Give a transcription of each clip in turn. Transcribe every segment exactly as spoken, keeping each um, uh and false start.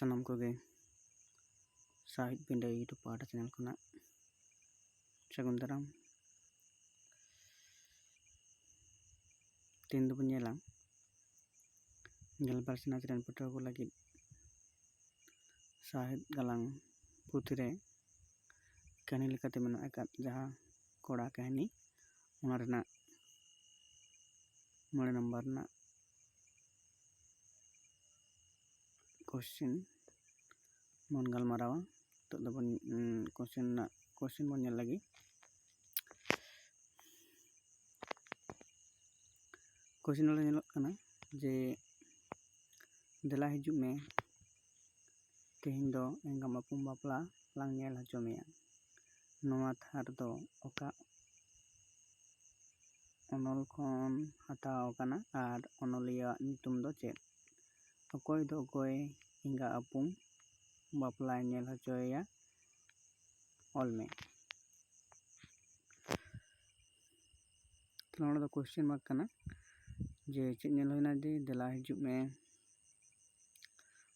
ᱥᱟᱱᱟᱢ ᱠᱚᱜᱮ ᱥᱟᱶᱦᱮᱫ ᱯᱤᱸᱰᱟᱹ YouTube ᱯᱟᱦᱴᱟ ᱪᱮᱱᱮᱞ ᱠᱷᱚᱱᱟᱜ ᱥᱟᱹᱜᱩᱱ ᱫᱟᱨᱟᱢ᱾ ᱛᱮᱦᱮᱧ ᱫᱚᱵᱚᱱ ᱧᱮᱞᱟ ᱜᱮᱞᱵᱟᱨ ᱪᱟᱱᱟᱪ ᱨᱮᱱ ᱯᱟᱹᱴᱷᱩᱣᱟᱹ ᱠᱚ ᱞᱟᱹᱜᱤᱫ ᱥᱟᱶᱦᱮᱫ ᱜᱟᱞᱟᱝ ᱯᱩᱛᱷᱤ ᱨᱮ ᱠᱟᱹᱦᱱᱤ ᱞᱮᱠᱟᱛᱮ ᱢᱮᱱᱟᱜ ᱟᱠᱟᱫ ᱡᱟᱦᱟᱸ ᱠᱚᱲᱟ ᱠᱟᱹᱦᱱᱤ, ᱚᱱᱟ ᱨᱮᱱᱟᱜ ᱢᱚᱬᱮ ᱱᱟᱢᱵᱟᱨ ᱨᱮᱱᱟᱜ ᱠᱚᱥᱪᱮᱱ ᱵᱚᱱ ᱜᱟᱞᱢᱟᱨᱟᱣᱟ᱾ ᱱᱤᱛᱚᱜ ᱫᱚᱵᱚᱱ ᱠᱚᱥᱪᱮᱱ ᱨᱮᱱᱟᱜ ᱠᱚᱥᱪᱮᱱ ᱵᱚᱱ ᱧᱮᱞ ᱞᱟᱹᱜᱤᱫ᱾ ᱠᱚᱥᱪᱮᱱ ᱨᱮ ᱧᱮᱞᱚᱜ ᱠᱟᱱᱟ ᱡᱮ, ᱫᱮᱞᱟ ᱦᱤᱡᱩᱜ ᱢᱮ, ᱛᱮᱦᱮᱧ ᱫᱚ ᱮᱸᱜᱟᱢ ᱟᱹᱯᱩᱢ ᱵᱟᱯᱞᱟ ᱞᱟᱝ ᱧᱮᱞ ᱦᱚᱪᱚ ᱢᱮᱭᱟ᱾ ᱱᱚᱣᱟ ᱛᱷᱟᱨ ᱫᱚ ᱚᱠᱟ ᱚᱱᱚᱞ ᱠᱷᱚᱱ ᱦᱟᱛᱟᱣ ᱟᱠᱟᱱᱟ ᱟᱨ ᱚᱱᱚᱞᱤᱭᱟᱹᱣᱟᱜ ᱧᱩᱛᱩᱢ ᱫᱚ ᱪᱮᱫ? ᱚᱠᱚᱭ ᱫᱚ ᱚᱠᱚᱭ ᱮᱸᱜᱟ ᱟᱹᱯᱩᱢ ᱵᱟᱯᱞᱟᱭ ᱧᱮᱞ ᱦᱚᱪᱚᱭᱮᱭᱟ? ᱚᱞ ᱢᱮ᱾ ᱛᱟᱦᱞᱮ ᱱᱚᱰᱮ ᱫᱚ ᱠᱚᱥᱪᱮᱱ ᱢᱟᱨᱠ ᱠᱟᱱᱟ ᱡᱮ ᱪᱮᱫ ᱧᱮᱞ ᱦᱩᱭᱱᱟ ᱡᱮ ᱫᱮᱞᱟ ᱦᱤᱡᱩᱜ ᱢᱮ᱾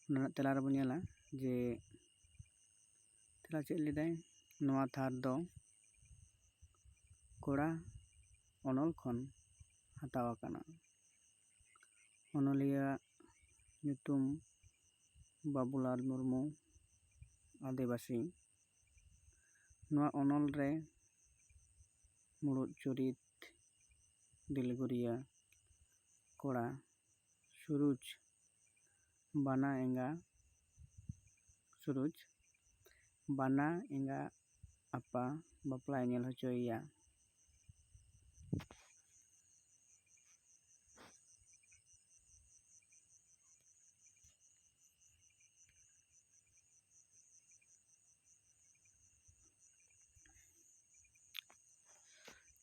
ᱚᱱᱟ ᱨᱮᱱᱟᱜ ᱛᱮᱞᱟ ᱨᱮᱵᱚᱱ ᱧᱮᱞᱟ ᱡᱮ ᱛᱮᱞᱟ ᱪᱮᱫ ᱞᱟᱹᱭᱫᱟᱭ, ᱱᱚᱣᱟ ᱛᱷᱟᱨ ᱫᱚ ᱠᱚᱲᱟ ᱚᱱᱚᱞ ᱠᱷᱚᱱ ᱦᱟᱛᱟᱣ ᱟᱠᱟᱱᱟ᱾ ᱚᱱᱚᱞᱤᱭᱟᱹᱣᱟᱜ ᱧᱩᱛᱩᱢ ᱵᱟᱵᱩᱞᱟᱞ ᱢᱩᱨᱢᱩ, ᱟᱹᱫᱤᱵᱟᱹᱥᱤ᱾ ᱱᱚᱣᱟ ᱚᱱᱚᱞ ᱨᱮ ᱢᱩᱲᱩᱫ ᱪᱩᱨᱤᱛ ᱫᱤᱞᱜᱩᱨᱤᱭᱟᱹ ᱠᱚᱲᱟ ᱥᱩᱨᱩᱡᱽ, ᱵᱟᱱᱟ ᱮᱸᱜᱟ ᱥᱩᱨᱩᱡᱽ, ᱵᱟᱱᱟ ᱮᱸᱜᱟ ᱟᱯᱟ ᱵᱟᱯᱞᱟᱭ ᱧᱮᱞ ᱦᱚᱪᱚᱭᱮᱭᱟ᱾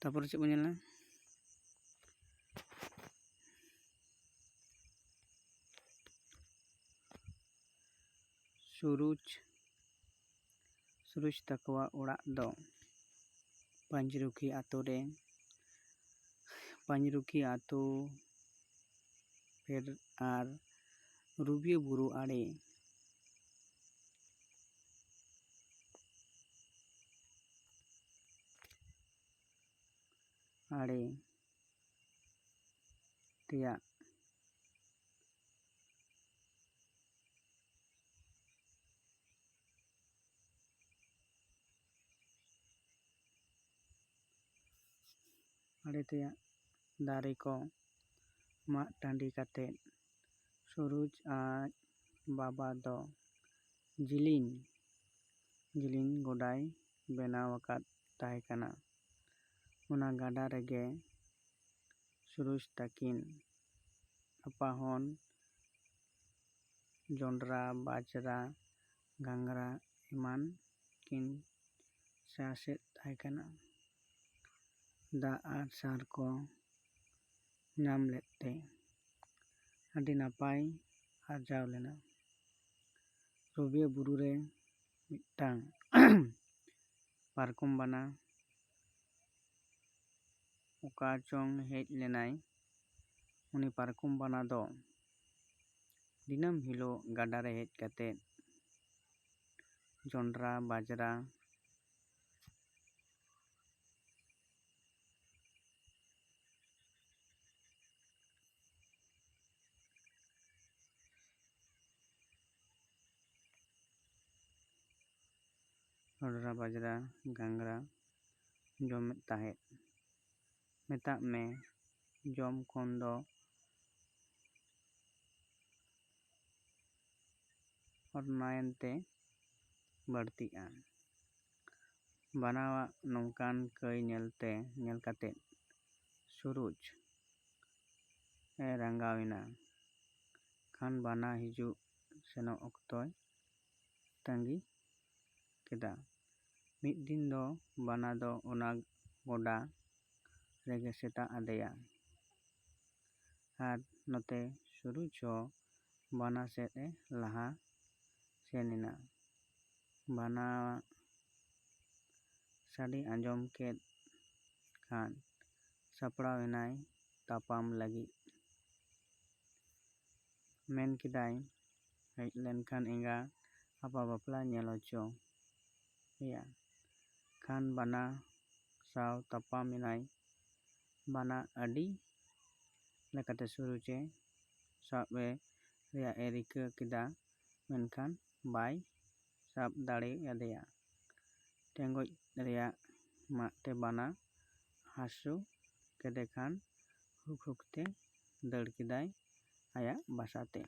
ᱛᱟᱨᱯᱚᱨᱮ ᱪᱮᱫ ᱵᱚᱱ ᱧᱮᱞᱟ? ᱥᱩᱨᱩᱡᱽ, ᱥᱩᱨᱩᱡᱽ ᱛᱟᱠᱚᱣᱟᱜ ᱚᱲᱟᱜ ᱫᱚ ᱯᱟᱸᱡᱽᱨᱩᱠᱷᱤ ᱟᱛᱳ ᱨᱮ, ᱯᱟᱸᱡᱽᱨᱩᱠᱷᱤ ᱟᱛᱳ ᱯᱷᱮᱰ ᱟᱨ ᱨᱩᱵᱤᱭᱟᱹ ᱵᱩᱨᱩ ᱟᱲᱮ᱾ ᱟᱲᱮ ᱛᱮᱭᱟᱜ ᱟᱲᱮ ᱛᱮᱭᱟᱜ ᱫᱟᱨᱮ ᱠᱚ ᱢᱟᱜ ᱴᱟᱺᱰᱤ ᱠᱟᱛᱮ ᱥᱩᱨᱩᱡᱽ ᱟᱡ ᱵᱟᱵᱟ ᱫᱚ ᱡᱤᱞᱤᱧ ᱡᱤᱞᱤᱧ ᱜᱚᱰᱟᱭ ᱵᱮᱱᱟᱣ ᱟᱠᱟᱫ ᱛᱟᱦᱮᱸ ᱠᱟᱱᱟ᱾ ᱚᱱᱟ ᱜᱟᱰᱟ ᱨᱮᱜᱮ ᱥᱩᱨᱩᱡᱽ ᱛᱟᱹᱠᱤᱱ ᱟᱯᱟᱦᱚᱱ ᱡᱚᱸᱰᱨᱟ, ᱵᱟᱡᱽᱨᱟ, ᱜᱷᱟᱸᱜᱽᱨᱟ ᱮᱢᱟᱱ ᱠᱤᱱ ᱪᱟᱥᱮᱫ ᱛᱟᱦᱮᱸ ᱠᱟᱱᱟ᱾ ᱫᱟᱜ ᱟᱨ ᱥᱟᱨ ᱠᱚ ᱧᱟᱢ ᱞᱮᱫ ᱛᱮ ᱟᱹᱰᱤ ᱱᱟᱯᱟᱭ ᱟᱨᱡᱟᱣ ᱞᱮᱱᱟ᱾ ᱨᱚᱵᱤᱭᱟᱹ ᱵᱩᱨᱩ ᱨᱮ ᱢᱤᱫᱴᱟᱝ ᱯᱟᱨᱠᱚᱢ ᱵᱟᱱᱟ ᱚᱠᱟ ᱪᱚᱝ ᱦᱮᱡ ᱞᱮᱱᱟᱭ᱾ ᱩᱱᱤ ᱯᱟᱨᱠᱚᱢ ᱵᱟᱱᱟ ᱫᱚ ᱫᱤᱱᱟᱹᱢ ᱦᱤᱞᱳᱜ ᱜᱟᱰᱟ ᱨᱮ ᱦᱮᱡ ᱠᱟᱛᱮ ᱡᱚᱸᱰᱨᱟ, ᱵᱟᱡᱽᱨᱟ, ᱡᱚᱸᱰᱨᱟ, ᱵᱟᱡᱽᱨᱟ, ᱜᱷᱟᱸᱜᱽᱨᱟ ᱡᱚᱢᱮᱫ ᱛᱟᱦᱮᱸᱫ᱾ ᱢᱮᱛᱟᱜ ᱢᱮ, ᱡᱚᱢ ᱠᱷᱚᱱ ᱫᱚ ᱚᱨᱱᱟᱭᱮᱱ ᱛᱮ ᱵᱟᱹᱲᱛᱤᱜᱼᱟ᱾ ᱵᱟᱱᱟᱣᱟᱜ ᱱᱚᱝᱠᱟᱱ ᱠᱟᱹᱭ ᱧᱮᱞᱛᱮ, ᱧᱮᱞ ᱠᱟᱛᱮ ᱥᱩᱨᱩᱡᱽ ᱮ ᱨᱟᱸᱜᱟᱣ ᱮᱱᱟ᱾ ᱠᱷᱟᱱ ᱵᱟᱱᱟ ᱦᱤᱡᱩᱜ ᱥᱮᱱᱚᱜ ᱚᱠᱛᱚᱭ ᱛᱟᱺᱜᱤ ᱠᱮᱫᱟ᱾ ᱢᱤᱫ ᱫᱤᱱ ᱫᱚ ᱵᱟᱱᱟ ᱫᱚ ᱚᱱᱟ ᱜᱚᱰᱟ ᱨᱮᱜᱮ ᱥᱮᱛᱟᱜ ᱟᱫᱮᱭᱟ᱾ ᱟᱨ ᱱᱚᱛᱮ ᱥᱩᱨᱩᱡᱽ ᱦᱚᱸ ᱵᱟᱱᱟ ᱥᱮᱫ ᱮ ᱞᱟᱦᱟ ᱥᱮᱱ ᱮᱱᱟ᱾ ᱵᱟᱱᱟ ᱥᱟᱰᱮ ᱟᱸᱡᱚᱢ ᱠᱮᱫ ᱠᱷᱟᱱ ᱥᱟᱯᱲᱟᱣ ᱮᱱᱟᱭ ᱛᱟᱯᱟᱢ ᱞᱟᱹᱜᱤᱫ᱾ ᱢᱮᱱ ᱠᱮᱫᱟᱭ, ᱦᱮᱡ ᱞᱮᱱᱠᱷᱟᱱ ᱮᱸᱜᱟ ᱟᱯᱟ ᱵᱟᱯᱞᱟ ᱧᱮᱞ ᱦᱚᱪᱚ ᱮᱭᱟ᱾ ᱠᱷᱟᱱ ᱵᱟᱱᱟ ᱥᱟᱶ ᱛᱟᱯᱟᱢ ᱮᱱᱟᱭ᱾ ᱵᱟᱱᱟ ᱟᱹᱰᱤ ᱞᱮᱠᱟᱛᱮ ᱥᱩᱨᱩᱡᱽ ᱮ ᱥᱟᱵ ᱮ ᱨᱮᱭᱟᱜ ᱮ ᱨᱤᱠᱟᱹ ᱠᱮᱫᱟ, ᱢᱮᱱᱠᱷᱟᱱ ᱵᱟᱭ ᱥᱟᱵ ᱫᱟᱲᱮ ᱟᱫᱮᱭᱟ᱾ ᱴᱮᱸᱜᱚᱡ ᱨᱮᱭᱟᱜ ᱢᱟᱜ ᱛᱮ ᱵᱟᱱᱟ ᱦᱟᱹᱥᱩ ᱠᱮᱫᱮ ᱠᱷᱟᱱ ᱦᱩᱠ ᱦᱩᱠ ᱛᱮ ᱫᱟᱹᱲ ᱠᱮᱫᱟᱭ ᱟᱭᱟᱜ ᱵᱟᱥᱟ ᱛᱮ᱾